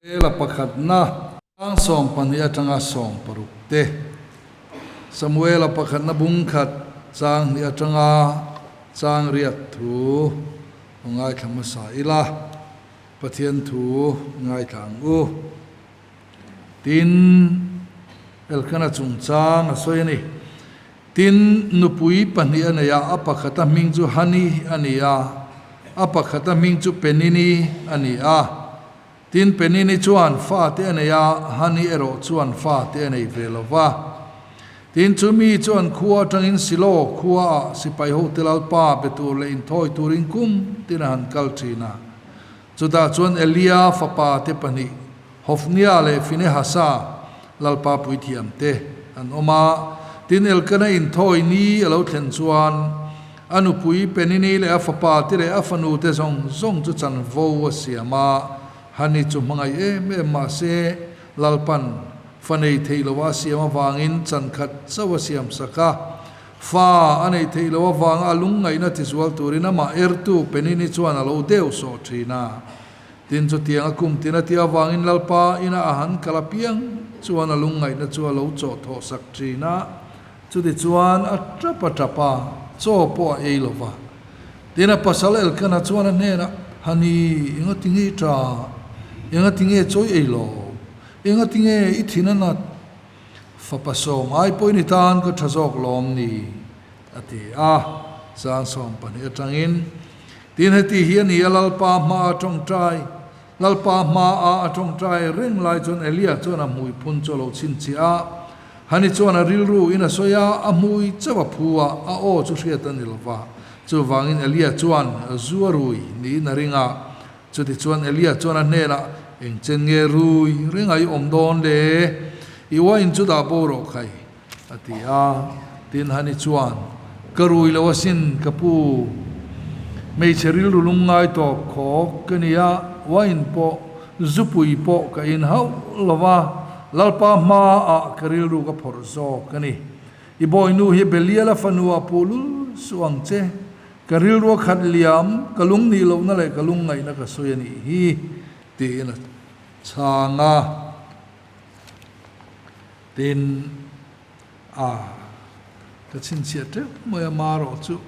Samuela pakhatna chang 12 atanga 60 te. Samuela pakhatna bung khat chang hnih atanga chang riat thu ngaithla hmasa ila, Pathian thu ngaithla ang u. Tin, Elkana chungchang a sawi a ni. Tin, nupui pahnih a nei a, a pakhata hming chu Hani a ni a, a pakhata hming chu Penini a ni a. Tin, Penini chuan fate a nei a, Hani erawh chuan fate a nei ve lo va. Tin, chu mi chuan khua atangin Silo khuaah sipai hote lalpa be tur leh inthawi turin kum tin a han kal thin a. Chutah chuan Elia fapa te pahnih, Hofnia leh Finehasa, Lalpa puithiam te an awm a. Tin, Elkana inthawi ni a lo thlen chuan a nupui Penini leh a fapa te leh a fanu te zawng zawng chu chanvo a siam a. Hani chu hmangaih em em mah se, Lalpan fa nei theih loha a siam avangin chan khat chauh a siam sak a. Fa a neih theih loh avanga a lungngaihna tizual turin amah ertu Penini chuan a lo deuh sawh thin a. Tin, chutiang a kum tin a tih avangin Lalpa ina a han kal apiang chuan a lungngaihna chu a lo chawh thawh sak thin a. Chutichuan a tap a tap a, chaw pawh a ei lo va. Tin, a pasal Elkana chuan a hnenah, Hani, enga tinge i tah? Enga tinge chaw i ei lo? Enga tinge i thin a nat? Fapa sawm ai pawhin i tan ka tha zawk lawm ni? a ti a. Chang 12 atangin, Tin heti hi a ni a, Lalpa hmaa a tawngtai, Lalpa hmaa a tawngtai reng lai chuan Elia chuan a hmui phun chu a lo chhinchhiah a. Hani chuan a rilru in a sawi a, a hmui chauh a phu a, a aw chu hriat a ni lo va. Chuvangin Elia chuan zu a rui niin a ring a. Chutichuan Elia chuan a hnenah, Eng chen nge rui renga i awm dawn le? I uain chu dah bo rawh khai, a ti a. Tin, Hani chuan, Ka rui lo asin, ka pu. Hmeichhe rilru lungngai tawp khawk ka ni a, uain pawh, zupui pawh ka in hauh lo va, Lalpa hmaah ka rilru ka phawrh zawk a ni. I bawinu hi Beliala fanua pu lul suh ang che. Ka rilru a khat liam, ka lung nih lohna leh ka lungngaihna ka sawi a nih hi, tiin a chhang a. Tin, a, ka chhinchhiah teuh mai a, marawh chu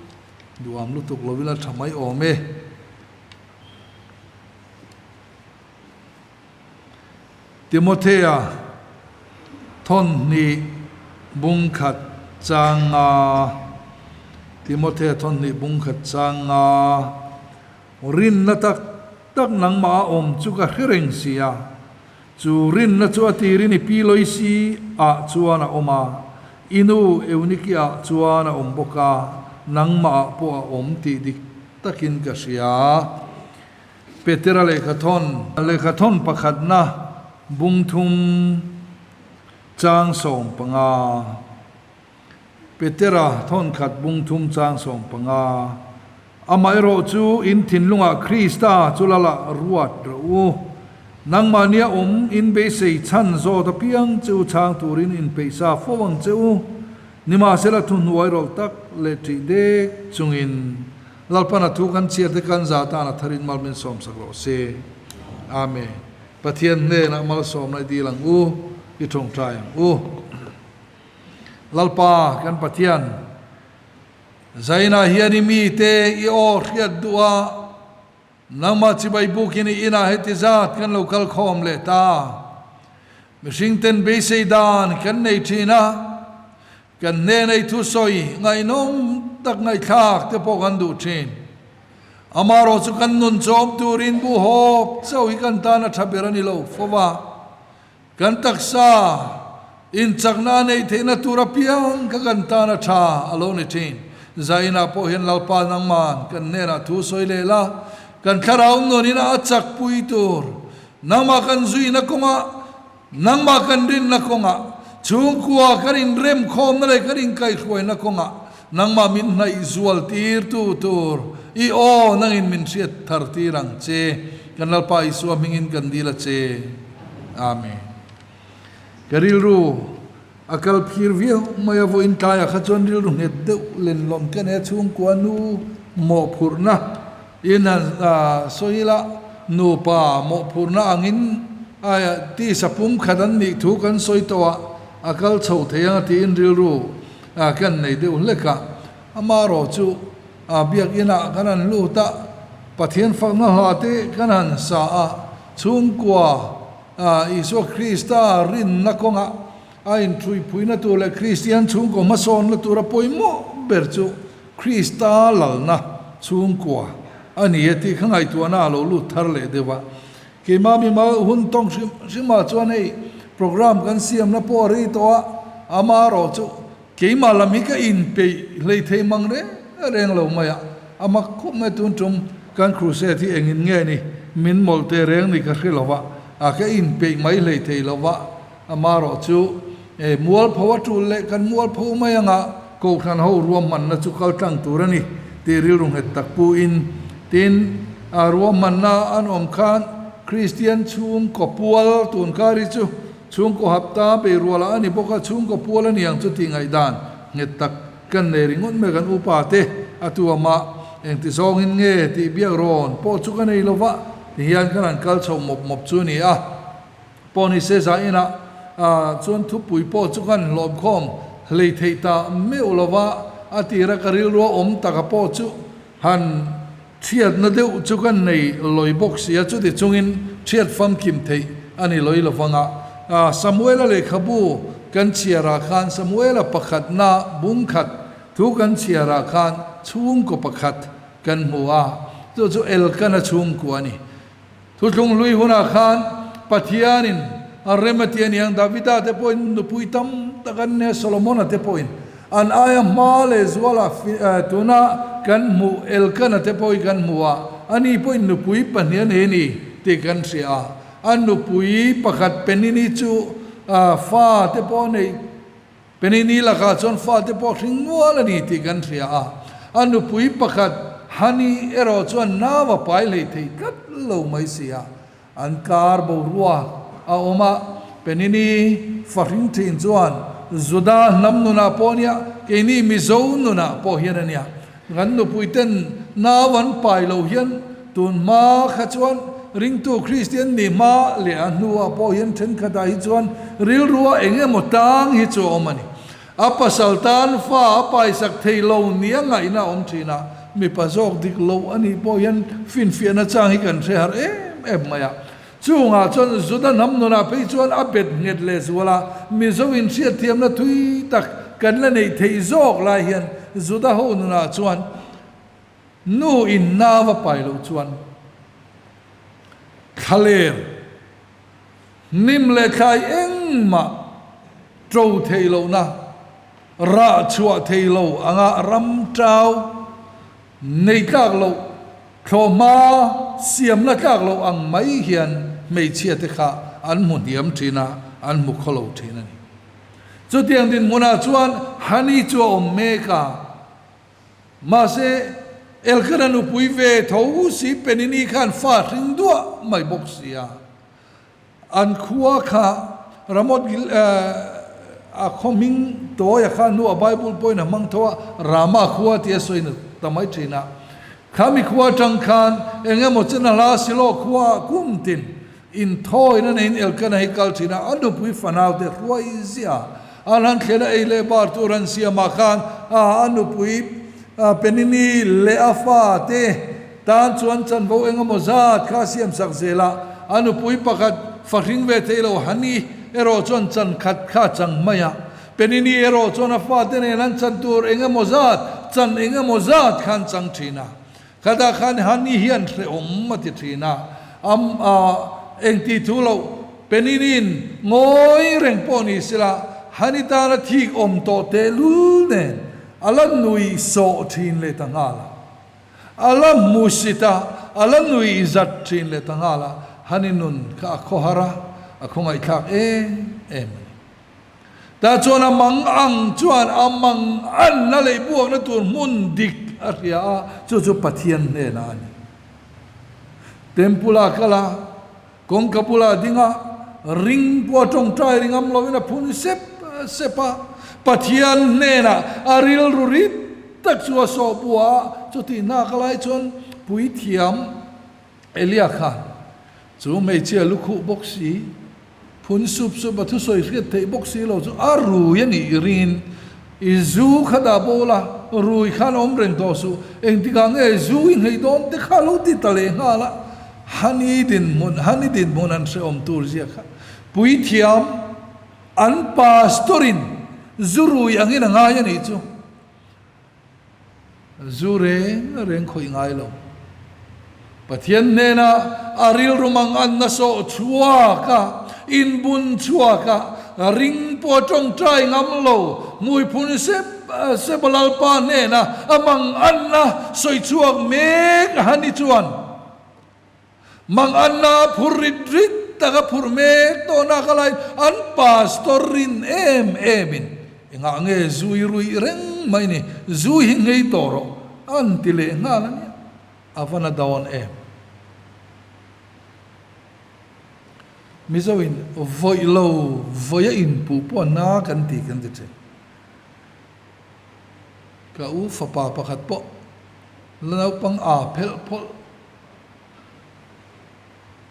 duham lutuk lovin a tha mai awm e. Timothea thawnhnih bung khat chang nga Timothea thawnhnih bung khat chang nga Rinna tak tak nangmah a awm chu ka hre reng si a, chu rinna chu a tirin i pi Loisi ah chuan a awm a, i nu Euniki ah chuan a awm bawk a, nangmah ah pawh a awm tih dik takin ka hria. Petera lehkhathawn, Lehkhathawn pakhatna bung thum chang 15. Petera thawn khat bung thum chang 15. Amaherawh chu in thinlungah Krista chu lala ruat rawh u. Nangmahnia awm in beisei chhan zawt apiang che u chhang turin inpeihsa fo ang che u. Nimahsela thuhnuai rawlh tak leh ṭih dek chungin Lalpan a thu kan chhiar te kan za tan a tharin mal min sawmsak rawh se. Amen. Pathian hnenah malsawmna i dil ang u, i tawngtai ang u. Lalpa kan Pathian, zainah hian i mite i aw hriat duh a, nangmah chibai bukin i inah heti zat kan lo kal khawm leh ta. Mihring ten beisei dan kan nei thin a, Kan hnena i thusawi ngaihnawm tak ngaihthlak te pawh kan duh thin. Amaherawh chu kan nun chawm turin bu hawp chauh hi kan tan a tha ber a ni lo fo va. Kan taksa inchakna a neih theihna tur apiang kha kan tan a tha a lo ni thin. Zainah pawh hian Lalpa nangman kan hnenah thu sawi leh la, kan thlarau nunin a chakpui tur nangmah kan zuina kawngah Nangmah kan rinna kawngah, chhungkua kan inremkhawmna leh kan inkaihhruaina kawngah nangmah min hnaih zual tirtu tur i aw nangin min hriat thar tir ang che. Kan Lalpa Isua hmingin kan dil a che. Amen. Ka rilru a kal phir viau mai a, vawiin tlaiah kha chuan rilru nghet deuh lenlawm ka nei a, chhungkua nu mawhphurhna in han sawi ila, nupa mawhphurhna angin. A tisa pumkhat an nih thu kan sawi tawh a, a kal chho thei ang a tiin rilru kan nei deuh hlek a. Amaherawh chu biakinah kan han lut a, Pathian fakna hla te kan han sa a, chhungkua Isua Krista rinna kawngah a inthuiphuina tur leh Kristian chhungkaw hmasawnna tura pawimawh ber chu Krista lalna chhungkua a ni e tih kha ngaihtuahna a lo lut thar leh deuh a. Keimah mimal hun tawng hrim hrimah chuan hei program kan siamna pawh a rei tawh a, amaherawh chu keimah lam hi ka inpeih hlei thei mang reng reng lo mai a, a mak khawp mai tun tum kan crusade hi engin nge ni min mawlh teh reng ni ka hre lo va, a ka inpeih mai hlei thei lo va, amaherawh chu e mualpho a tul leh kan mualpho mai anga kohhran ho ruahmanna chu kal tlang tur a ni tih rilru nghet tak pu in tin a ruahmanna an awm khan Kristian chhungkaw pual tun kar hi chu chhungkaw hapta beirualah a ni bawk a, chhungkaw pual a ni ang chu tih ngaihdan nghet tak kan nei ringawt mai kan upa te a tu amah engti zawngin nge tih biak rawn pawh chu ka nei lova ti hian kan han kal chho mawp mawp chu a ni a. Pawh ni se za inah chuan thupui pawh chu kan hlawmkhawm hlei theih ta meuh lova, a tira ka rilrua awm taka pawh chu han thiatna deuh chu kan nei lawi bawk si a, chuti chungin thiat famkim theih a ni lawi lovanga. Samuela lehkhabu kan chhiarah khan Samuela pakhatna bungkhat thu kan chhiarah khan chhungkaw pakhat kan hmu a, chu chu Elkana chhungkua a ni. Thuthlung hlui hunah khan Pathianin a rem a ti a niang, Davida te pawhin nupui tam tak an nia, Solomona te pawhin an aia hma leh zuala tuna kan hmuh Elkana te pawh hi kan hmu a, ani pawhin nupui pahnih a nei a ni tih kan hria a, a nupui pakhat Penini chu fa te pawh a neih. Penini lakah chuan fate pawh hring nual a ni tih kan hria a, a nupui pakhat Hani erawh chuan nau a pai hlei thei tlat lo mai si a, an kar boruak a awm a, Penini fa hring thin chuan Juda hnam nunah pawh a nia, keini Mizo nunah pawh hian a nia, Kan nupuiten nau an pai lo hian tun hma kha chuan ringtu Kristian ni hma leh a hnuah pawh hian thenkhatah hi chuan rilrua eng emaw tang hi chu a awm a ni. A pasal tan fa a paisak thei lo nia ngaihna a awm thin a, mipa zawk dik lo a nih pawh hian finfiahna chang hi kan hre har em em mai a. Chungah chuan Juda hnam nunah phei chuan a bet nghet leh zual a, Mizo inhriatthiamna thui tak kan la neih theih zawk lai hian Juda ho nunah chuan nu in nau a pai loh chuan thlaler hnim leh thlai engmah to theih lohna rah chhuah thei lo anga ram tau Nei tlak loh, thlawhhma siamna tlak loh ang mai hian hmeichhia te kha an hmu hniam thin a, an hmu khaw lo thin a ni. Chutiang dinhmunah chuan Hani chu a awm mek a, mahse Elkana nupui ve tho si Penini khan fa hring duah mai bawk si a. An khua kha Ramoth Gil a khaw hming tawia kha hnu a Bible pawhin a hmang tho a, Rama khua tia sawi na ta mai thin a. Khami khua atang khan eng emaw chen a hla Silo khua ah kum tin inthawina neiin Elkana hi kal thin a, a nupui fanau te hruai ziah a, an han thlen a ei leh bar tur an siam ah khan a nupui Penini leh a fa te Tan chuan chanvo eng emaw zat kha a siamsak zel a, a nupui pakhat fahring ve thei lo Hani erawh chuan chan khat kha a chang mai a. Penini erawh chuan a fate nen an chan tur eng emaw zat, chan eng emaw zat kha an chang thin a. Khatah khan Hani hian hrehawm a ti thin a, am a engti thu loh Penini'n ngawi reng pawh ni sela Hani tana thik awm tawh tehlul nen a la nui sawh thin leh ta nghal a. A la hmu sit a, a la nui zat thin leh ta nghal a, Hani nun kha a khawhar a, a khawngaihthlak em em a ni. Tah chuan a mang ang chuan a mang an a lei buakna tur hmun dik a hria a, chu chu Pathian hnenah a ni. Temple a kal a, kawngka bulah a ding a, ring pawh a tawngtai ring am lovin a phun sep sep a, Pathian hnenah a rilru rit tak chu a sawh bua a, chutih hnak a lai chuan puithiam Elia khan Chu hmeichhia lukhuh bawk si, phun sup sup a thusawi hriat theih bawk si lo chu a rui a nih ringin i zu kha dah bo la, rui khan awm reng tawh suh, engtikah nge zu i ngei dawn te kha lo ti ta leh nghal a, Hani dinhmun, Hani dinhmun an hrehawm tur zia kha puithiam an pastor in zu rui angin a ngai a nih chu. Zu reng reng khawih ngai lo. Pathian hnena a rilru mang an na sawh chhuak a, inbun chhuak a, ring pawh a tawngtai ngam lo, hmuiphun sep sep a Lalpa hnena a mang an na sawi chhuak mek a han i chuan Mang anna phur rit rit tak a phurh mek tawh nak a laiin an pastor rin em em in engah nge zui ruih reng mai ni, zu hi ngei tawh rawh an ti leh nghal a nia, a va na dawn em. Mizo in vawih lo vawi a inpuh pawh a na kan ti kan ti thin. Ka u fapa pakhat pawh la naupang aa phelh phawlh.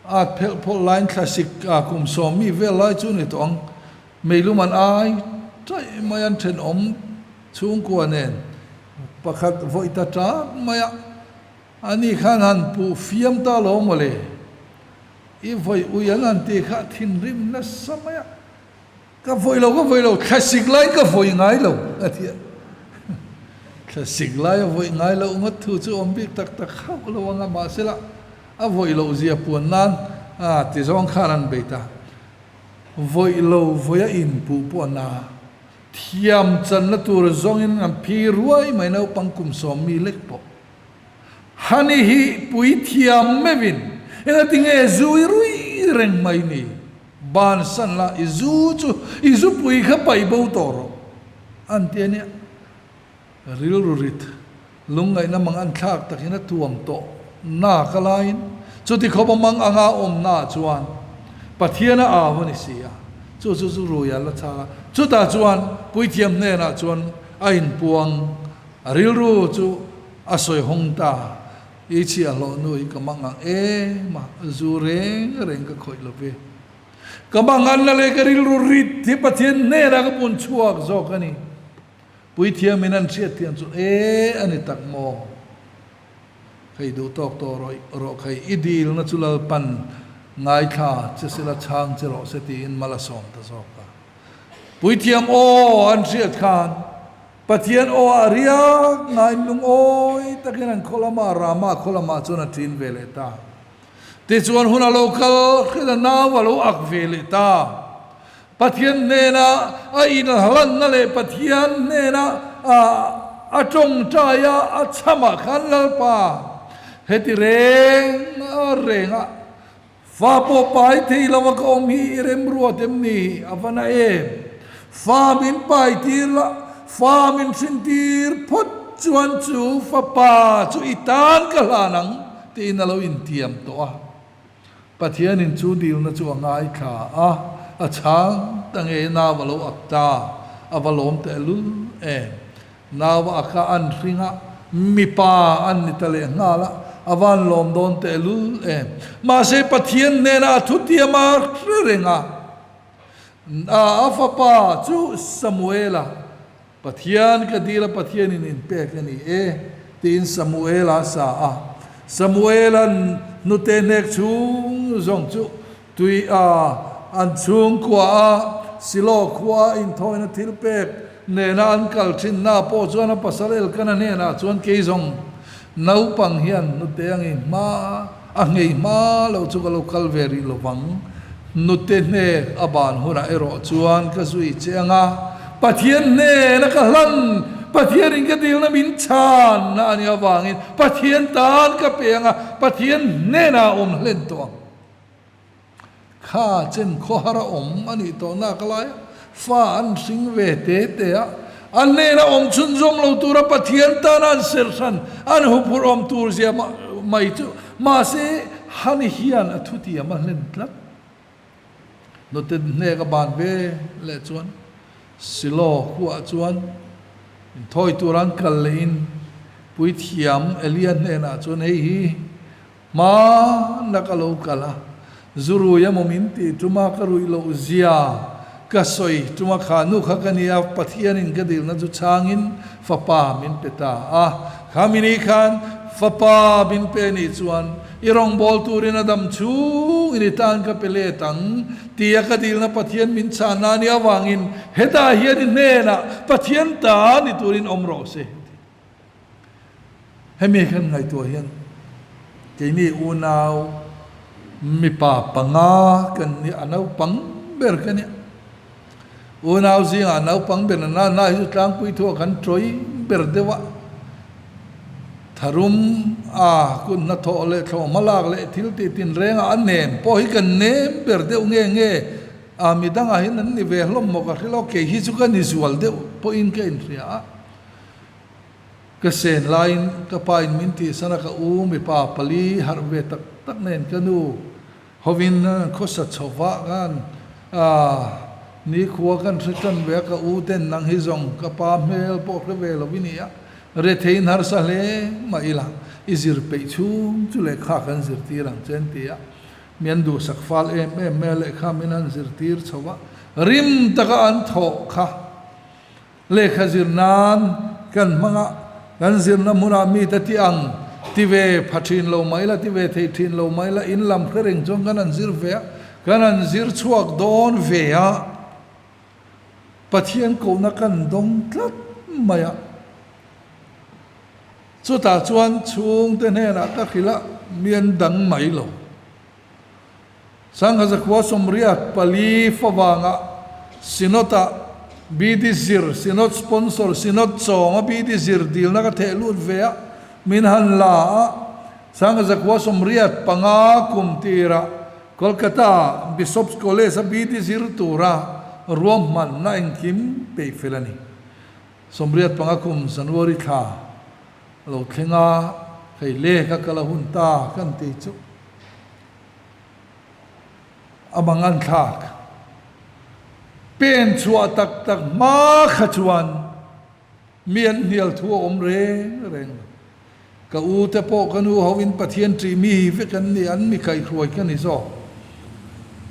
A phelh phawlh laiin thlasik a kum sawmmi vel lai chu ni tawh ang. Meilum an ai taih mai an thenawm chhungkua nen pakhat vawi ta tak mai a, ani khan han puh fiam ta lo mawle. I vawi ui an han tih kha thinrim nasa mai a. Ka vawi lo, ka vawi lo, thlasik laiin ka vawi ngai lo a ti a. Thlasik lai a vawi ngai loh ngawt thu chu awm bik tak tak hauh lo ang a, mahsela a vawi loh zia puan nan a ti zawng khan an bei ta. Vawi lo vawi a inpuh pawh a na. Thiam channa tur zawngin an phi ruai mai naupang kum sawmmi lek pawh. Hani hi puithiam meuhin engatinge zui rui reng mai ni? Bansan la, i zu chu i zupui kha paih bo tawh rawh, an ti a nia. Rilru rit lungngaihna mang an thlak takin a tuam tawh nak a laiin chuti khawpa mang anga awmnaah chuan Pathian a au a ni si a, chu chu zu rui a la chhak a. Chutah chuan puithiam hnenah chuan a inpuang, a rilru chu a sawi hawng ta. I chhiah hlawh nu hi ka mang ang em a, zu reng reng ka khawih lo ve. Ka mang an la leh ka rilru rit hi Pathian hnenah ka pun chhuak zawk a ni. Puithiamin an hriat thiam chu e a ni tak maw? Hei duh tawk tawh rawih rawh kha i dilna chu Lalpan ngaithla che sela chhang che rawh se tiin mal a sawm ta zawk a. Puithiam aw an hriat khan Pathian aw ah riak ngain lungawi takin an khaw lamah Rama khaw lamah chuan a ṭin ve leh ta. Tichuan hun a lo kal hret a nau a lo ak ve leh ta. Pathian hnena a inhlanna leh Pathian hnena a ṭawngṭai a a chhamah khan Lalpa heti reng reng a Fa pawh pai thei lo a ka awm hi i remruat em ni? A va na em! Fa min pai tir la, fa min hrin tir phawt chuan chu fapa chu i tan ka hlan ang tiin a lo intiam tawh a. Pathianin chu dilna chu a ngaithla a, a chhang ta nge nau a lo ak ta, a va lawm tehlul em! Nau a ka an hring a, mipa an ni ta leh nghal a, a van lawm dawn tehlul em. Mahse Pathian hnenah a thutiam a hre reng a, a fapa chu Samuela, Pathian ka dil a Pathianin in pek a ni e, tiin Samuela a sa a. Samuela hnute hnek chhung zawng chu Tui a an chhungkua a Silo khua a inthawina thil pek nena an kal thinna pawh chuan a pasal Elkana hnenah chuan kei zawng naupang hian hnute a ngei hma a nghei hma loh chu ka lo kal ve rih lovang. Hnute hnek a ban hunah erawh chuan ka zui che ang a, Pathian hnena ka hlan, Pathianin ka dilna min chhanna a nih avangin Pathian tan ka pe ang a, Pathian hnenah a awm hlen tawh ang. Kha chen khawhar a awm a nih tawh nak lai a, fa an hring ve te te a, a hnena awm chhunzawm lo tura Pathian tana an serh hran, an huphurh awm tur zia mai chu mahse Hani hian a thutiam a hlen tlat. Nute hnek a ban ve leh chuan Silo khuaah chuan inthawi tura an kal lehin Puithiam Elia hnenah chuan hei hi Hmanah ka lo kal a, Zu rui emaw min tih tuma ka ruih loh zia ka sawi tuma kha nu kha ka nia, Pathianin ka dilna chu chhangin fapa min pe ta a. Kha mini khan fapa min pe nih chuan i rawngbâwl turin a dam chhungin i tan ka pe let ang tia ka dilna Pathian min chhan na nia avangin hetah hian i hnenah Pathian ta ni turin awm rawh se. Hemi kan ngaihtuah hian keini unau mipa panga kan nia, a naupang ber ka nia. Unau zingah a naupang ber na na hi chu tlangpui thu a kan tawi ber deuh a. Tharum a kun hnathawh leh thlawhhma lak leh thil tih tinrengah a nem pawh hi kan nem ber deuh nge nge a midangah hian an ni ve hlawm maw ka hre lo, kei hi chu ka ni zual deuh pawhin ka inhria a. Ka sen laiin ka pa in min tihsan a, ka u mipa pali harh ve tak tak nen ka nu hovin khawsa chho vah khan nikhua kan hre tan ve a, ka u ten nang hi zawng ka pa hmel pawh hre ve lo i ni a, retheiin harsa hle mah ila i zir peih chhung chu lehkha kan zirtir ang che an ti a, mi an duhsak fal em em mai a, lehkha min han zirtir chho a, rim taka an thawh kha. Lehkha zir nan kan hmang a, kan zirna hmunah mite ti ang ti ve pha thin lo mai la, ti ve thei thin lo mai la, in lam hre reng chuan kan han zir ve a, kan han zir chhuak dawn ve a, Pathian kohna kan dawng tlat mai a. Chutah chuan chhungte hnenah ka hrilh a, mi an dang mai lo. Sangha zakhua 84 favanga Synod-ah BD zir, Synod sponsor, Synod chawnga BD zir dilna ka theh lut ve a, min han la a. Sangha zakhua 85 kum tirah Kolkata Bishop's College-a BD zir tura ruahmanna engkim peih fel a ni. 85 kum January thla lo thleng a, hei lehkha kal a hun ta kan ti chu. A mangan thlak. Pen chhuah tak tak hma kha chuan mi an hnial thu a awm reng reng lo. Ka u te pawh ka nu ho in Pathian ṭih mi vek an ni, an mi kaihhruai ka ni zawk.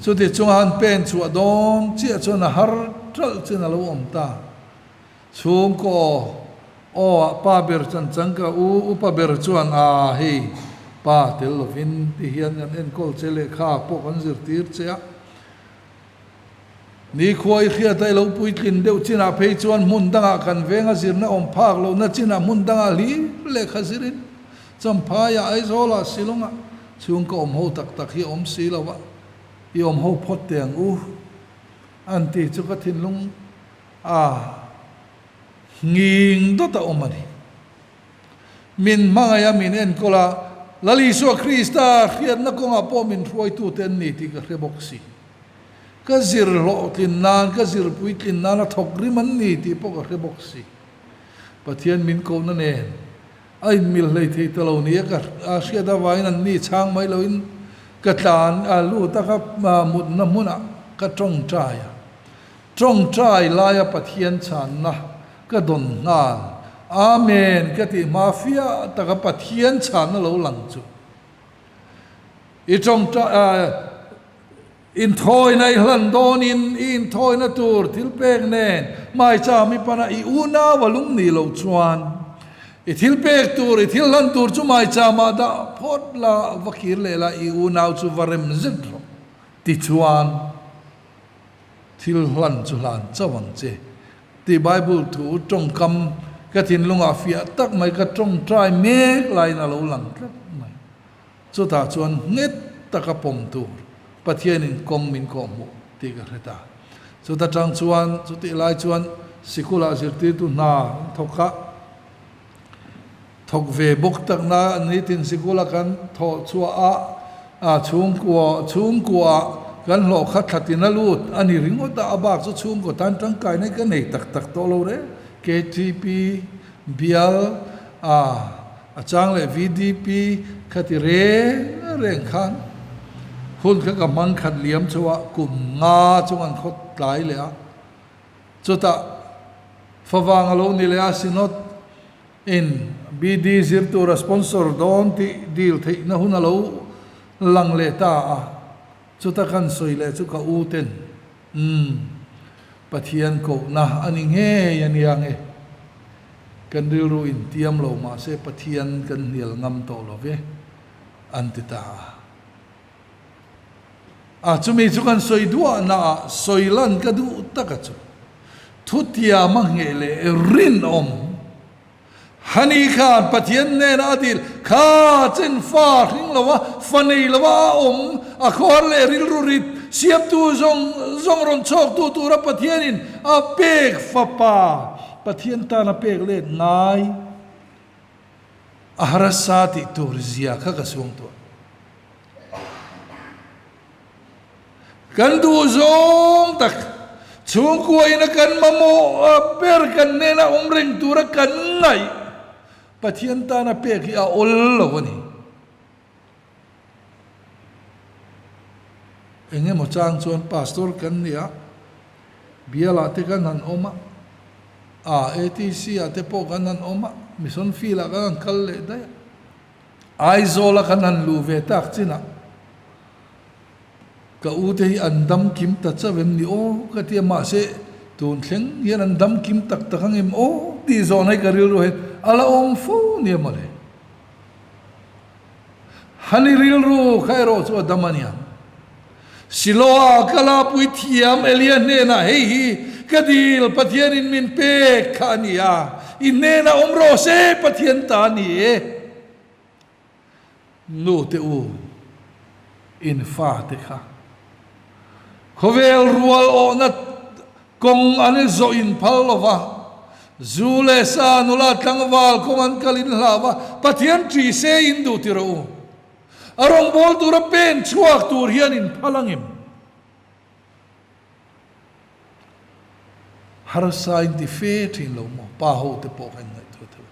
Chuti chunga han pen chhuah dawn chiah chuan a har ṭalh chin a lo awm ta. Chhungkaw aw ah pa ber chan chang ka u upa ber chuan a hei pa tel lovin ti hian kan enkawl che lehkha pawh kan zirtir che a. Nikhua i hriat a i lo puitlin deuh chinah phei chuan hmun dangah kan venga zirna awm phak lohna chinah hmun dangah hlir lehkha zirin Champhaiah Aizawlah Shillongah chhungkaw awm ho tak tak hi a awm si lo a, i awm ho phawt teh ang u an ti chu ka thinlung A nghing dawt a awm a ni. Min hmangaih a, min enkawl a, Lal Isua Krista hriatna kawngah pawh min hruaitute an ni tih ka hre bawk si. Ka zir hlawhtlin nan, ka zir puitlin nan a thawk rim an ni tih pawh ka hre bawk si. Pathian min kohna nen a inmil hlei thei ta lo ni a, ka hriat avangin an ni chhang mai loin ka tlan a lut a, ka mutna hmunah ka tawngtai a. Tawngtai laia Pathian chhanna ka dawn nghal. Amen ka tih hma fiah taka Pathian chhanna lo lang chu. I tawngtai inthawina i hlan dawnin i inthawina tur thil pek nen maicham i pana i unau a lung ni lo chuan i thil pek tur i thil hlan tur chu maicham ah dah phawt la va kir leh la i unau chu va rem zet rawh tichuan Thil hlan chu hlan chauh ang che tih Bible thu tawngkam ka thinlungah fiah tak mai ka tawngtai mek laiin a lo lang tlat mai. Chutah chuan nghet taka pawm tur Pathianin kawng min kawhhmuh tih ka hre ta. Chuta tang chuan chutih lai chuan sikulah zirtirtu hna an thawk a, thawk ve bawk takna nitin sikula kan thawh chhuah a, a chhungkua chhungkuaah kan hlawh kha thlatin a lut a ni ringawt a, a bak chu chhungkaw tan tangkaina ka nei tak tak tawh lo reng. KTP, bial, a a chang leh VDP kha ti reng reng khan hun kha ka hmang khat liam chho a, kum nga chung an khawt tlai leh a. Chutah favang a lo ni leh a, Synod in BD zir tura sponsor dawn tih dil theihna hun a lo lang leh ta a. Chuta kan sawi leh chu ka u ten, Umm, Pathian kohna a ni ngei a nia nge? Kan rilru intiam lo mahse Pathian kan hnial ngam tawh lo ve, an ti ta a. A, chumi chu kan sawi duahnaah sawi lan ka duh tak a chu. Thutiam a ngheh leh rinawm. Hani khan Pathian hnenah a dil, Kha chen fa hring lo a, fa nei lo a a awm, a khawhar leh rilru rit siamtu zawng zawng rawn chhawktu tura Pathianin a pek fapa Pathian tan a pek let ngai a harasa tih tur zia kha ka suang tuah. Kan duh zawng tak chhungkua ina kan mamawh ber kan hnena awm reng tura kan ngaih Pathian tana pek hi a awl lo a ni. Eng emaw chang chuan pastor kan ni a, bialah te kan han awm a, a ATC ah te pawh kan han awm a, mission field ah kan han kal leh daih a. Aizawl a kan han luh ve tak chinah Ka u te hi an dam kim ta chauh em ni aw ka ti a, mahse tun thleng hian an dam kim tak tak ang em aw tih zawhna hi ka rilru hian a la awm fo nia mawle. Hani rilru kha erawh chu a dam a niang. Siloa ka lapui thiam Elia hnenah hei hi ka dil Pathianin min pek kha a ni a, i hnenah awm rawh se Pathian ta a ni e. Nu te u, in fate kha khawvel rual awhna kawng an i zawh in phal lo va, zu leh sa nula tlangval kawng an kal in hlau va, Pathian ṭih se in duh ti rawh u. A rawngbâwl tura pen chhuak tur hian in phal angem? Harsa in ti fe thin lo maw? Pa ho te pawh kha in ngaihtuah theuh.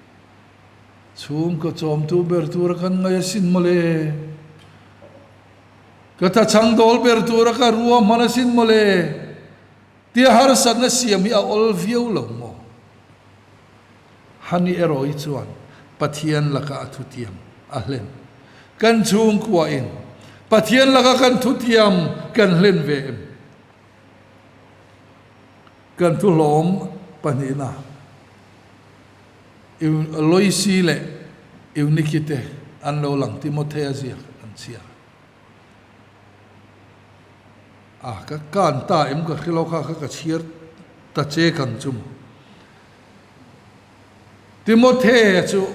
Chhungkaw chawmtu ber tura kan ngaih asin mawle. Ka thachhang dawl ber tura ka ruahman asin mawle. Tia harsatna siam hi a awl viau lo maw? Hani erawh hi chuan Pathian laka a thutiam a hlen. Kan chhungkua in Pathian laka kan thutiam kan hlen ve em? Kan thuhlawm pahnihna Loisi leh Euniki te an lo lang Timothea ziak an chhiar. A, ka kan ta em ka hrelo kha kha ka chhiar ta che kang chu maw. Timothea chu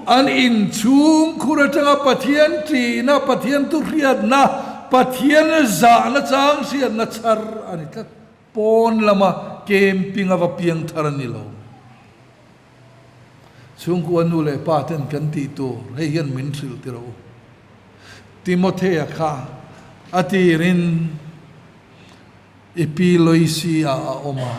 an inchhung khur atanga Pathian ṭihna, Pathian thuhriatna, Pathian zahna chang hriatna chhar a ni tlat. Pawn lama camping a va piang thar a ni lo. Chhungkua nu leh pa ten kan tih tur hei hian min hrilh tir u. Timothea kha a tirin i pi Loisi ah a awm a,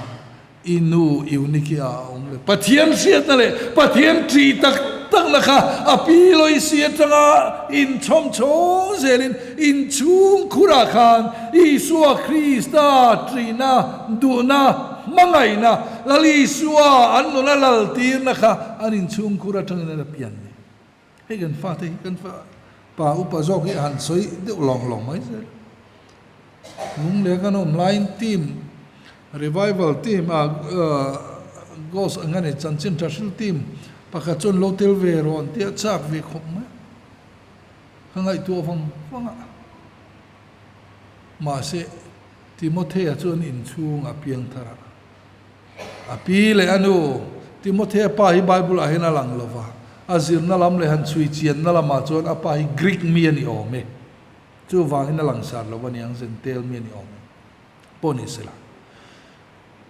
i nu Eunike ah a awm leh. Pathian hriatna leh Pathian ṭih tak takna kha a pi Loisi aṭanga inchhawm chhawng zelin inchhung khurah khan Isua Krista ṭihna, duhna, hmangaihna, Lal Isua an nuna lal tirna kha an inchhung khur aṭangin a la pian ni. Hei kan fate hi kan fa pa upa zawk hi a han sawi deuh lawng lawng mai zel. Lung leh kan awm laiin team revival team a ghost ang a ni chanchin tha hril team pakhat chuan lo tel ve rawh an tia chak ve khawp mai. Ka ngaihtuah vang vang a. Mahse Timothea chuan inchhung a piang thar a. A pi leh a nu, Timothea pa hi Bible ah hian a lang lo va, a zirna lam leh han chhui chianna lamah chuan a pa hi Greek mi a ni awm e. Chuvangin a langsar lo a niang, Gentile mi a ni awm e. Pawh ni sela.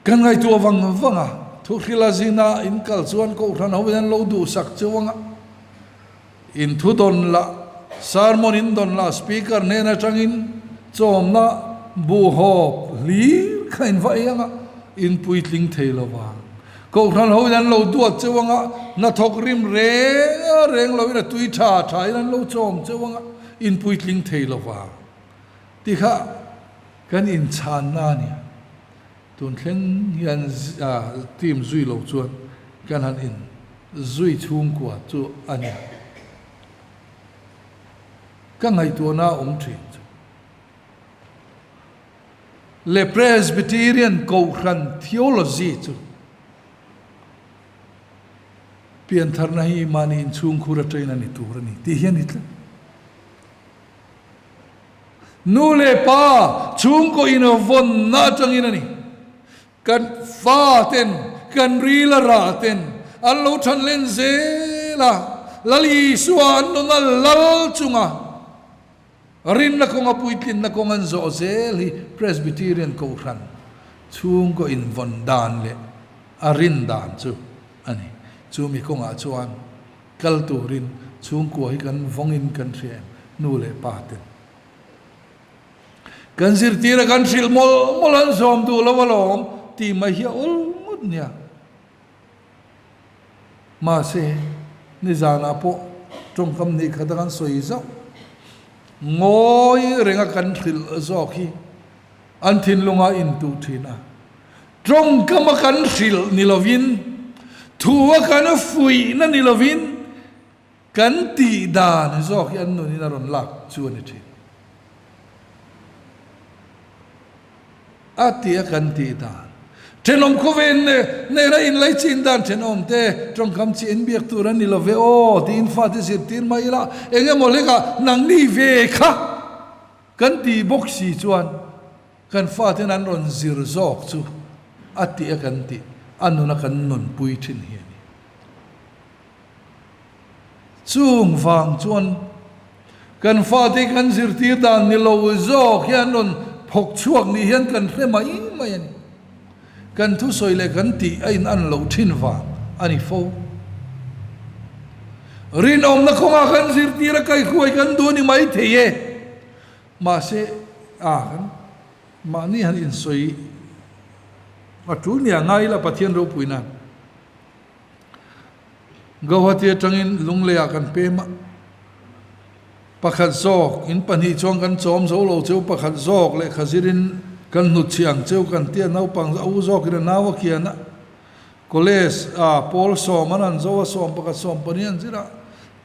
Kan ngaihtuah vang vang a, thuhrila zina in kal chuan Kohhran ho in an lo duhsak cheu ang a, in thu dawn lah, sermon in dawn lah speaker hnen atangin chawmna buhhawp hlir kha in va ei ang a, in puitling thei lo vang. Kohhran ho in an lo duat cheu ang a, hnathawk rim reng reng lo in a tui tha tha in an lo chawm cheu ang a, in puitling thei lo vang. Ti kha kan inchhanna a nia. Tun thleng hian team zui lo chuan kan han in zui chhungkua chu a ni. Ka ngaihtuahna a awm thin chu. Leh Presbyterian Kohhran theology chu piantharna hi mahni inchhungkhur atangin a ni tur a ni tih hi a ni tlat. Nu leh pa chhungkaw invawnna atangin a ni. Kan fa ten, kan ril a rah ten an lo than len zel a, Lal Isua an nuna lal chunga rinna kawnga puitlinna kawng an zawh zel hi Presbyterian Kohhran chhungkaw invawn dan leh a rin dan chu a ni. Chumi kawngah chuan kal turin chhungkua hi kan vawngin kan hria em? Nu leh pa ten. Kan zirtir a kan hrilh mawlh mawlh an zawm duh lo alawm tih mai hi a awl ngawt nia. Mahse, nizanah pawh tawngkam hnih khat a kan sawi zauh. Ngawi renga kan hrilh zawk hi an thinlunga intuh thin a. Tawngkama kan hrilh ni lovin, thu a kan fuihna ni lovin, Kan tih dan zawk hi an nunin a rawn lak chu a ni thin. A ti a kan tih dan. Thenawm khawvel nena inlei chin dan thenawm te tawngkam chi en biak tur a ni lo ve aw tiin fate zirtir mai ila eng emaw hlekah nangni ve kha kan tih bawk si chuan kan faten an rawn zir zawk chu a ti a kan tih a nuna kan nunpui thin hi a ni. Chung vang chuan kan fate kan zirtir dan ni lo zawk hian rawn phawk chhuak ni hian kan hre mai mai a ni. Kan thusawi leh kan tih a in an loh thin vang a ni fo. Rinawmna kawngah kan zirtir a kaihruai kan duh a ni mai thei e. Mahse a kan mahni han insawi a tul nia ngai ila Pathian ropui nan. Guwahati atangin Lungleiah kan pem a, pakhat zawk in pahnih chuan kan chawm zo lo cheu, pakhat zawk lehkha zirin kan hnutchhiah ang cheu kan tia, naupang a u zawkin a nau a kian a, college ah pawl sawm an han zo a, sawm pakhat sawm pahnih an zir a,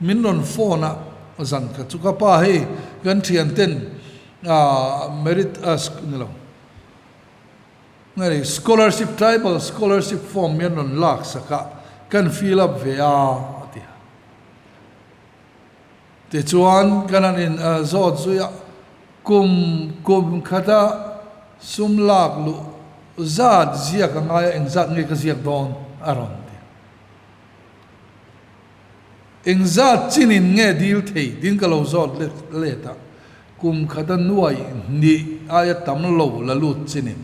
min rawn phone a zan khat chu ka pa hei kan thian ten ah merit ah ni lo. Hei scholarship tribal scholarship form hi an rawn lak sak a, kan fill up ve a a ti a. Tichuan kan han in zawt zui a, kum kum khata sum lak luh zat ziak a ngai a, engzat nge ka ziak dawn a rawn ti a. Engzat chinin nge dil thei ding ka lo zawt let let a, kum khata nuai hnih aia tam lo la lut chinin.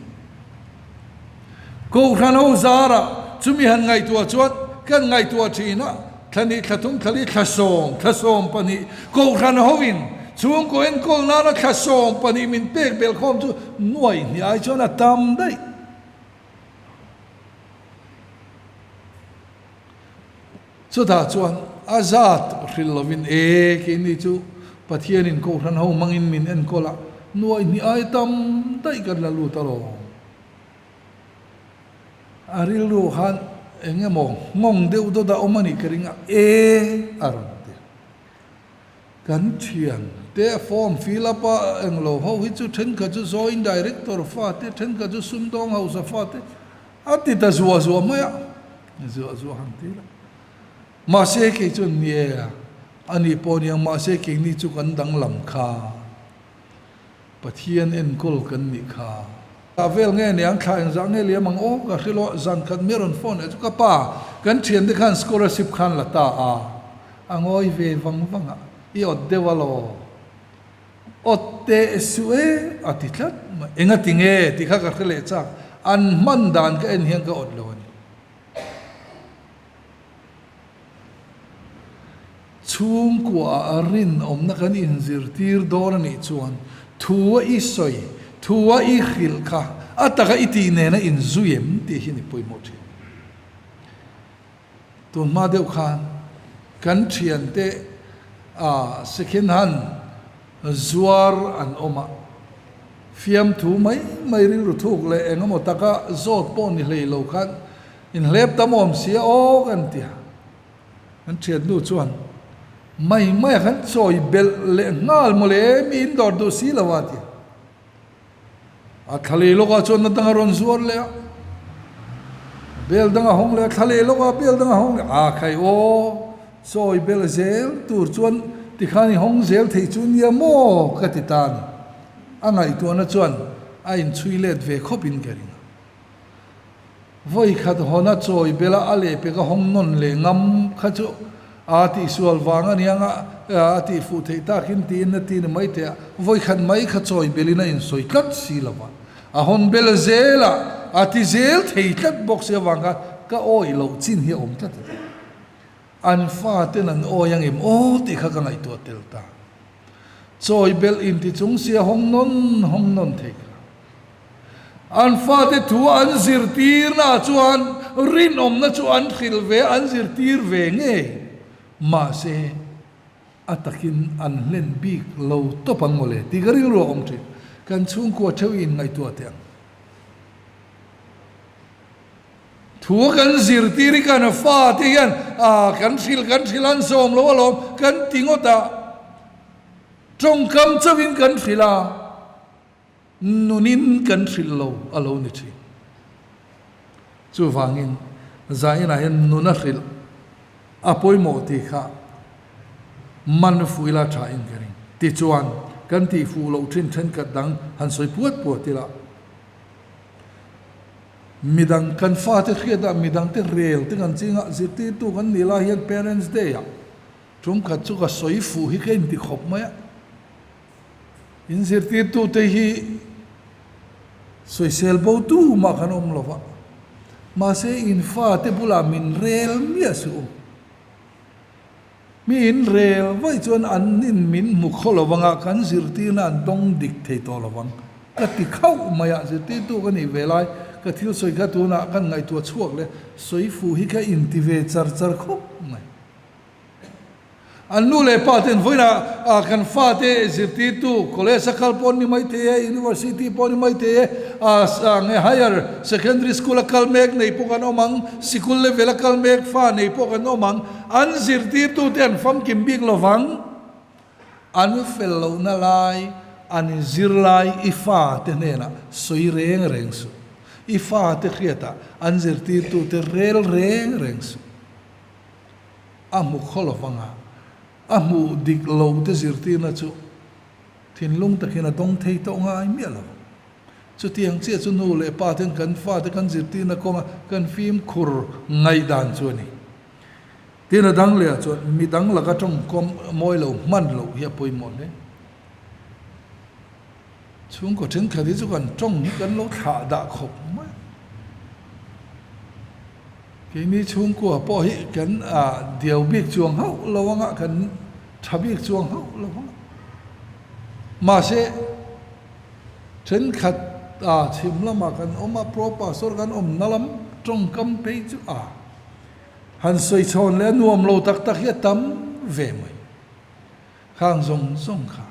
Kohhran ho zarah chumi han ngaihtuah chuan kan ngaihtuah thin a, thla hnih thla thum thla li thla sawm thla sawm pahnih kohhran hoin chhungkaw enkawl nana thla sawm pahnih min pek belh khawm chu nuai hnih ai chuan a tam daih. Chutah chuan a zat hrilh lovin, E, keini chu Pathianin Kohhran ho hmangin min enkawl a, nuai hnih ai tam daih kan la lut alawm. A rilru khan eng emaw nghawng deuh dawt a awm a nih ka ring a, E, a rawn ti a. Kan thian te form fill up a englo ho hi chu thenkhat chu joint director fa te, thenkhat chu sumdawng hausa fa te a ti ta zuah zuah mai a, zuah zuah han ti la. Mahse kei chuan ni e a, a nih pawh aniang mahse keini chu kan danglam kha, Pathian enkawl kan nih kha. Tah vel nge niang thla engzah nge liam ang aw ka hrilh aw zan khat mi a rawn phone leh chu ka pa kan thian te khan scholarship khan la ta a a ngawi ve vang vang a i awt deuh alaw awt teh suh e a ti tlat mai enga ti nge tih kha ka hre leh chak an hman dan ka en hian ka awt lo a ni. Chhungkuaah rinawmna kan inzirtir dawn a nih chuan thu a i sawi, thu a i hrilh kha a taka i tih nena inzui em tih hi ni pawimawh thin. Tun hma deuh khan kan thiante ah second hand zuar an awm a, fiamthu mai mai rilru thuk leh eng emaw taka zawt pawh ni hlei lo khan Inhlep tam awm sia aw kan ti a, kan thiannu chuan mai mai a kan chawi belh leh nghal mawle mi in dawr duh si lo a ti a. A thla leh lawkah chuan na dang a rawn zuar leh a, bel dang a hawng leh a, thla leh lawkah bel dang a hawng leh a, a khai aw, chawi bel zel tur chuan tikhan i hawng zel thei chu nia maw ka ti ta a ni. A ngaihtuahna chuan a inchhui let ve khawp in ka ring a. Vawi khat hawna chawi bela a lehpek a hawng nawn leh ngam kha chu a tihsual vang a niang a, a tihfuh theih takin tiin a ti ni mai teh a, vawi khat mai kha chawi belin a insawi tlat si lo va, a hawn bel zel a, a ti zel thei tlat bawk si avang khan ka awih loh chin hi a awm tlat a ti. An faten an awi angem aw tih kha ka ngaihtuah tel ta. Chawi belh inti chung si a hawng nawn hawng nawn thei kha. An fate thu an zirtirnaah chuan rinawmna chu an hrilh ve, an zirtir ve ngei. Mahse, a takin an hlen bik lo tawp ang mawle tih ka rilru a awm thin. Kan chhungkua theuh i inngaihtuah teh ang. Thu kan zirtir hi kan fate hian kan hrilh kan hrilh an zawm lo alawm kan ti ngawt a, tawngkam chauhin kan hrilh a. Nunin kan hrilh lo a lo ni thin. Chuvangin zainah hian nun a hrilh a pawimawh tih kha man fuila tha in ka ring. Tichuan, kan tih fuh loh thin thenkhat dang han sawi puat puat ila, midang kan fate hriatah midangte rel te kan chingah zirtirtu kan nih lai hian Parents Day ah tumkhat chu ka sawi fuh hi ka inti khawp mai a. In zirtirtute hi sawisel bo tu mah kan awm lo va, mahse in fate bulah min rel miah suh u. Mi in rel vaih chuan an in min hmu khaw lo vanga kan zirtirna an dawng dik thei tawh lo vang. Ka ti khauh mai a, zirtirtu ka nih ve lai ka thil sawi kha tunah kan ngaihtuah chhuak leh sawi fuh hi ka inti ve char char khawp mai. An nu leh pa ten vawiinah kan fate zirtirtu college a kal pawh ni mai thei e, university pawh ni mai thei e, nge higher secondary school a kal mek nei pawh kan awm ang, sikul level a kal mek fa nei pawh kan awm ang, an zirtirtu te an famkim bik lovang, an fel lohna lai, an zirlai i fate hnenah sawi reng reng suh, i fate hriatah an zirtirtu te rel reng reng suh. A hmu khaw lo vang a, a hmuh dik lo te zirtirna chu thinlung takin a dawng thei tawh ngai miah lo. Chutiang chiah chu nu leh pa ten kan fate kan zirtirna kawnga kan fimkhur ngaihdan chu a ni. Tin a dang leh ah chuan midang laka tawngkawm mawi lo hman loh hi a pawimawh hle. Chhungkaw thenkhat hi chu kan tawng hi kan lo thlah dah khawp mai a. Keini chhungkua pawh hi kan diau bik chuang hauh lo anga kan tha bik chuang hauh lo anga. Mahse, thenkhat chhim lamah kan awm a, pro pastor kan awmna lam tawngkam phei chu a han sawi chhawn leh a nuam lo tak tak hi a tam ve mai. Khang zawng zawng kha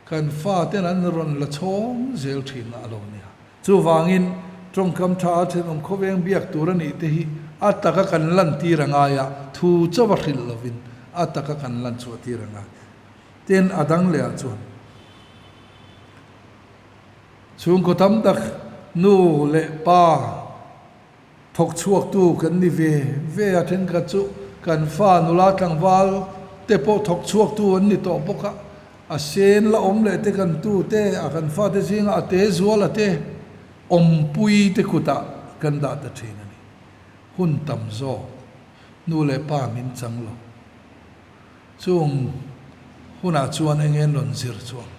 Kan faten an rawn la chhawng zel thin a lo nia. Chuvangin, tawngkam tha a thenawm khawveng biak tur a nih te hi a taka kan lantir a ngai a, thu chauh a hrilh lovin a taka kan lan chhuah tir a ngai. Tin, a dang leh ah chuan chhungkaw tam tak nu leh pa thawk chhuaktu kan ni ve ve a, thenkhat chu kan fa nula tlangval te pawh thawk chhuaktu an ni tawh bawk a, a sen la awm leh te kan tu te a kan fate zinga a te zual a te awmpui te kutah kan dah ta thin a ni. Hun tam zawk nu leh pa min chang lo. Chung hunah chuan eng nge rawn zir chuang?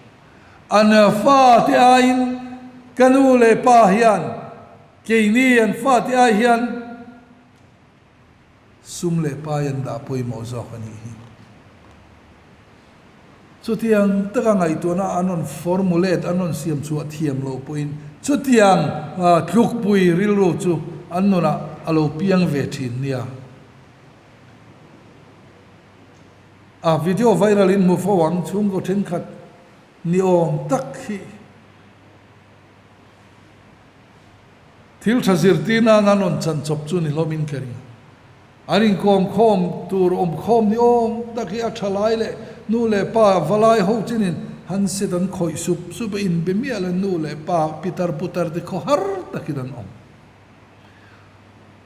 An fate aiin ka nu leh pa hian Keini an fate ai hian sum leh pai an dah pawimawh zawk a nih hi. Chutiang taka ngaihtuahna an rawn formulate, an rawn siam chhuah thiam loh pawhin chutiang tlukpui rilru chu an nunah a lo piang ve thin nia. A video viral in hmu fo ang, chhungkaw thenkhat ni awm tak hi. Thil tha zirtir nan an rawn chan chawp chu ni hlawmin ka ring. An inkawm khawm tur awm khawm ni awm tak hi a tha lai leh nu leh pa valai ho chinin Handset an khawih sup sup a, inbe miah lo nu leh pa pitar putar te khaw har takin an awm.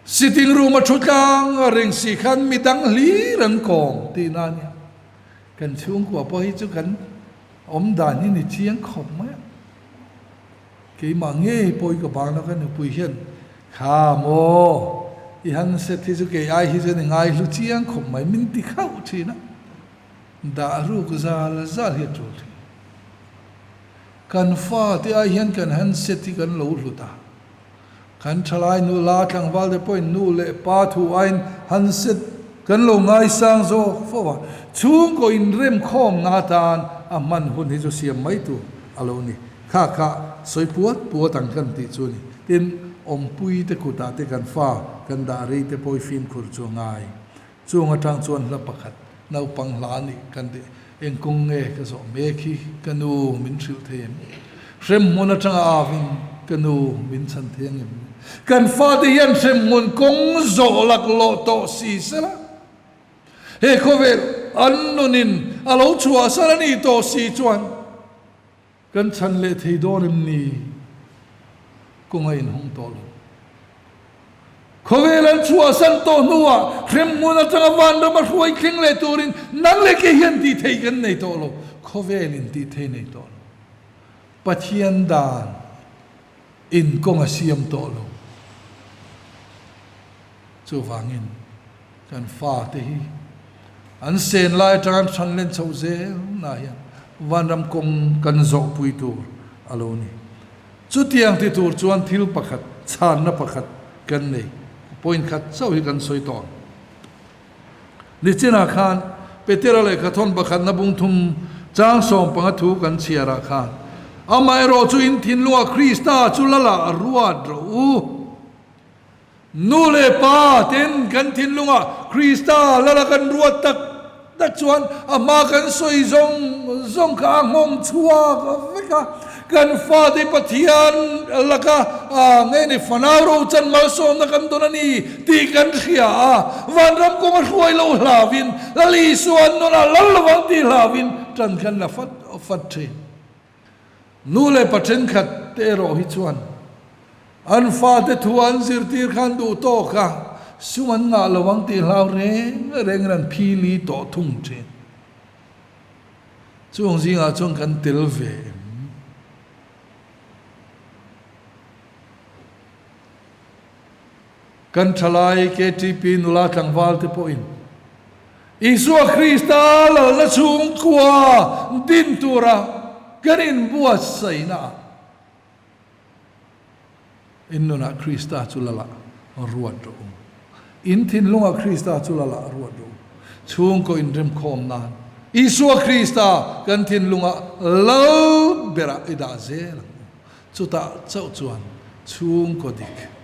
Sitting room a thu tlang a reng si khan midang hlir an kawm tihna a nia. Kan chhungkua pawh hi chu kan awm dan hi ni chiang khawp mai a. Keimah ngei pawh i ka bangna ka nupui hian kha maw i handset hi chu kei ai hi chuan i ngaihlu chiang khawp mai min ti khauh thin a. Dah ruk zal zal hi a tul thin. Kan fate ai hian kan handset hi kan lo hlut a. Kan thalai nula tlangval te pawhin nu leh pa thu aiin handset kan lo ngaisang zawk fo a, chhungkaw inremkhawmna atan a hman hun hi chu siam mai tur a lo ni. Kha kha sawi puat puat ang kan tih chu a ni. Tin, awmpui te kutah te kan fa kan dah rei te pawh i fimkhur chu a ngai. Chung atang chuan hla pakhat naupang hla a nih kan tih engkawng nge ka zawh mek hi ka nu min hrilh thei em? Hremhmun atanga avin ka nu min chhan thei ang em? Kan fate hian hremhmun kawng zawh laklawh tawh si sela, he khawvel an nunin a lo chhuahsan a nih tawh si chuan, Kan chhan leh thei dawn em ni? Kawng a inhawng tawh lo. Khawvel an chhuahsan tawh hnuah hremhmun atanga vanram a hruai thleng leh turin nang leh kei hian tih theih kan nei tawh lo. Khawvel in tih thei nei tawh lo. Pathian dan in kawng a siam tawh lo. Chuvangin kan fate hi an sen lai atanga an hran len chhoh zel na hian vanram kawng kan zawhpui tur a lo ni. Chutiang ti tur chuan thil pakhat, chhanna pakhat kan nei. Point khat chauh hi kan sawi tawh ang. Nichinah khan Petera lehkha thawn pakhatna bung thum chang 15 thu kan chhiarah khan, Amaherawhchu in thinlungah Krista chu lala ruat rawh u. Nu leh pa ten kan thinlungah Krista lala kan ruat tak tak chuan a hma kan sawi zawng zawng kha a nghawng chhuak vek a. Kan fate Pathian laka nge ni fanau rochan malsawmna kan dawn a ni tih kan hria a. Vanram kawng a hruai lo hlauin Lal Isua an nunah lal lovang tih hlauin tan kan la fat fat thin. Nu leh pa thenkhat te erawh hi chuan an fate thu an zirtir khan duh tawk a, sum an ngah lo ang tih hlau reng rengin an phili tawh thung thin. Chung zingah chuan kan tel ve em? Kan thalai KTP nula tlangval te pawhin Isua Krista lalna chhungkua din tura kan inbuatsaihna ah in nunah Krista chu lala ruat rawh u. In thinlungah Krista chu lala ruat rawh u. Chhungkaw inremkhawm nan Isua Krista kan thinlungah lal berah i dah zel ang u. Chutah chauh chuan chhungkaw dik,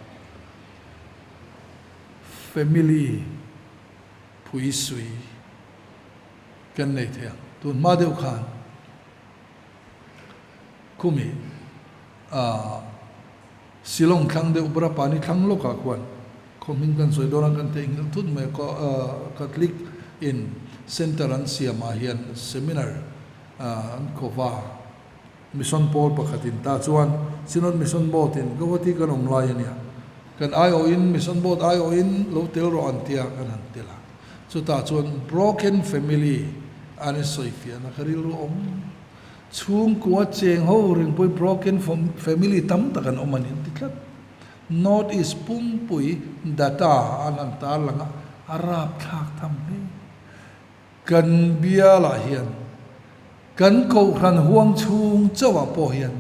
family, phui sui kan nei thei ang. Tun hma deuh khan khumi ah Shillong thlang deuh Barapani thlang lawkah khuan khaw hming kan sawi dawn a kan theihnghilh thut mai a Catholic in center an siam ah hian seminar an kawva. Mission pawl pakhat in ta chuan Synod Mission Board in Guwahati kan awm lai a nia. Kan aiawhin Mission Board aiawhin lo tel rawh an tia kan han tel a. Chutah chuan broken family an in sawifiahna kha rilru awm. Chhungkua cheng ho ringpui broken family tam tak an awm a ni an ti tlat. North East pumpui data an han tarlang a, a rapthlak tham hle. Kan bialah hian kan kohhran huang chhung chauhah pawh hian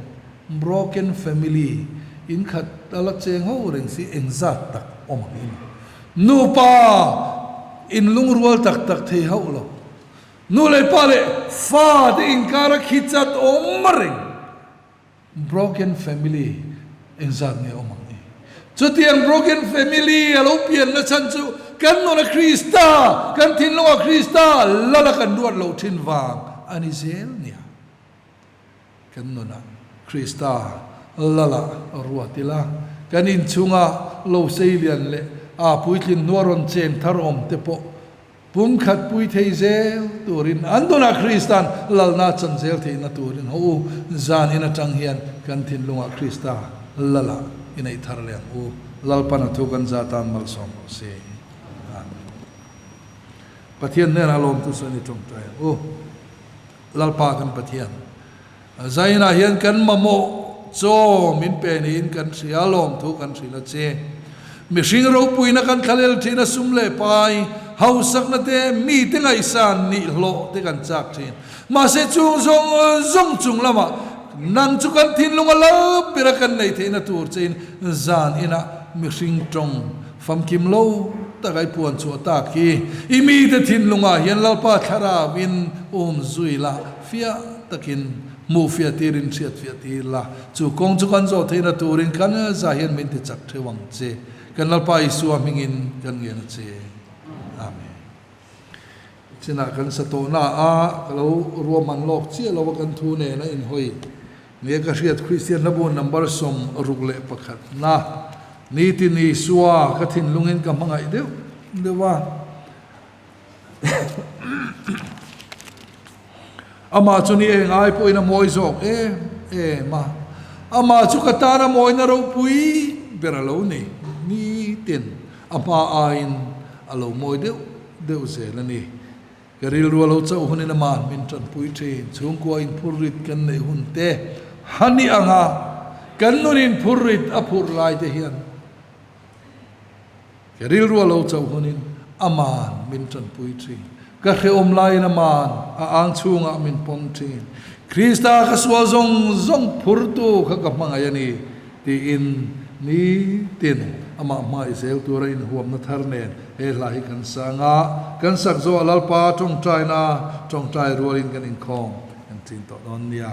broken family in khat a la cheng ho reng si engzat tak awm ang emaw? Nupa in lungrual tak tak thei hauh lo. Nu leh pa leh fa te inkar a khi chat awm reng. Broken family engzat nge awm ang i? Chutiang broken family a lo pianna chhan chu kan nuna Krista, kan thinlunga Krista lala kan ruat loh thin vang a ni zel nia. Kan nuna Krista lala ruat ila, kan inchhunga lo seilian leh a puitlin hnuarawn cheng thar awm te pawh. Pumkhat pui thei zel turin an tunah Kristan lalna chan zel theihna turin haw u, zan in atang hian kan thinlungah Krista Lala i neih thar leh ang u. Lalpan a thu kan za tan malsawm rawh se. Amen. Pathian hnenah lawmtu sawn i tawngtai ang u. Lalpa kan Pathian, zainah hian kan mamawh chaw min pe niin kan hria, lawmthu kan hrilh a che. Mihring ropuina kan thlalel thin a, sum leh pai, hausakna te, mite ngaihsan nihlawh te kan chak thin. Mahse chung zawng zawng chung lamah nang chu kan thinlung a lo ber a kan neih theihna tur chein zan inah mihring tawng Famkim lo tak a i puan chhuah tak hi i mite thinlungah hian Lalpa thlarau in um zui la, fiah takin hmuh fiah tirin hriat fiah tir la, chu kawng chu kan zawh theihna turin kan za hian min ti chak theuh ang che. Kan Lalpa Isua hmingin kan ngen a che. Amen. Chinah kan sa tawhna a ka lo ruahman lawk chiah lo a kan thu nen a inhawi nge ka hriat Kristian hlabu number 61 na nitin Isua ka thinlungin ka hmangaih deuh deuh a amah chu ni eng ai pawhin a mawi zawk em em a amah chu ka tana mawina ropui ber a lo ni nitin a hma aiin a lo mawi deuh deuh zel a ni. Ka rilru a lo chauh hunin ama'n min tanpui thin. Chhungkua inphurrit kan neih hun te hani anga kan nun inphurrit a phurh lai te hian ka rilru a lo chauh hunin ama'n min tanpui thin. Ka hrehawm laiin ama'n a ang chhungah min pawm thin. Krista ka sual zawng zawng phurtu kha ka hmangaih a ni. Tiin nitin amah hmai zel tura inhuamna thar nen he hla hi kan sang a, kan sak zawh a Lalpa tawngtaina tawngtai rualin kan inkhawm kan chin tawh dawn nia.